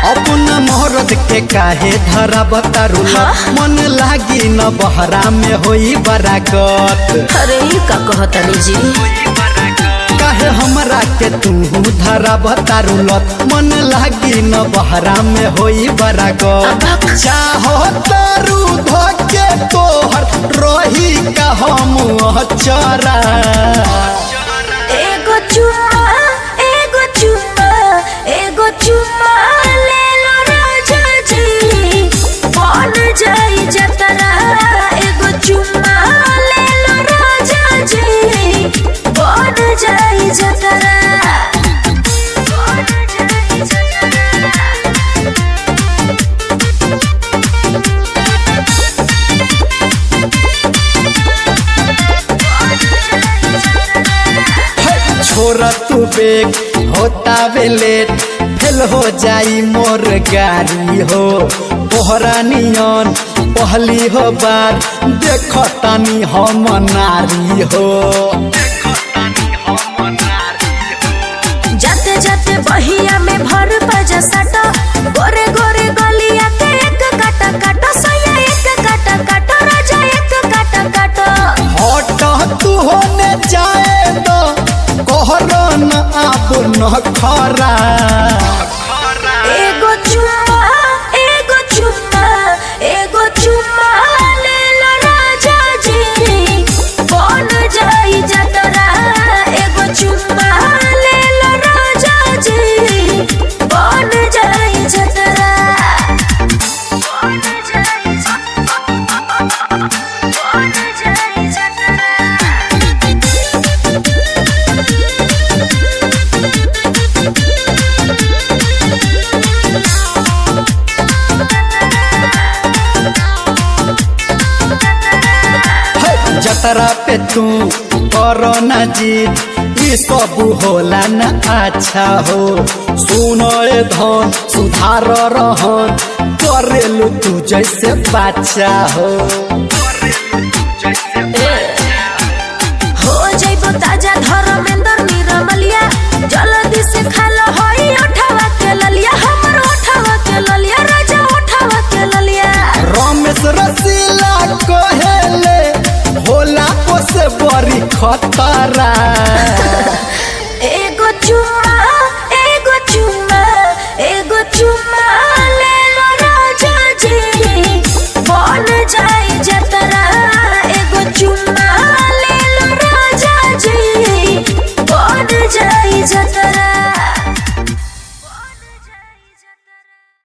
अपना मोहरत के काहे धरा बतारू मन लागी न बहरा में होई बराकत। अरे ई का कहतनी जी? काहे हमरा के तू धरा बतारू लत, मन लागी न बहरा में होई बराकत। अबक। चाहो तारू धोके तोहर रही का हम चरा। एगो चुम्मा, एगो चुम्मा, एगो चुम्मा ले लो राजा जी, बन जाई जतरा। एगो चुम्मा ले लो राजा जी, बन जाई जतरा। बन जाई जतरा। छोरा तू बेग होता लेट, फेल हो जाई मोर गाड़ी हो। तोहरा नियन पहली हो बार देख तानी हम नारी हो। जाते जाते बहिया में भर पजा साटा, गोरे गोरे गलिया के एक काटा काटा सैया, एक काटा काटा राजा, एक काटा काटा। हट तू होने जाए तो कोहरो न आब न खरा। एगो चुम्मा, एगो चुम्मा, एगो चुम्मा ले लो राजा जी, बन जाई जतरा। एगो चुम्मा ले लो राजा जी, बन जाई जतरा। बन जाई जतरा। बन जाई जतरा। हे, जतरा पे तू करो न जीत, ई सब होला न अच्छा हो। सुनो ए धन सुधार रहन, करेलू तू जैसे बाचा हो।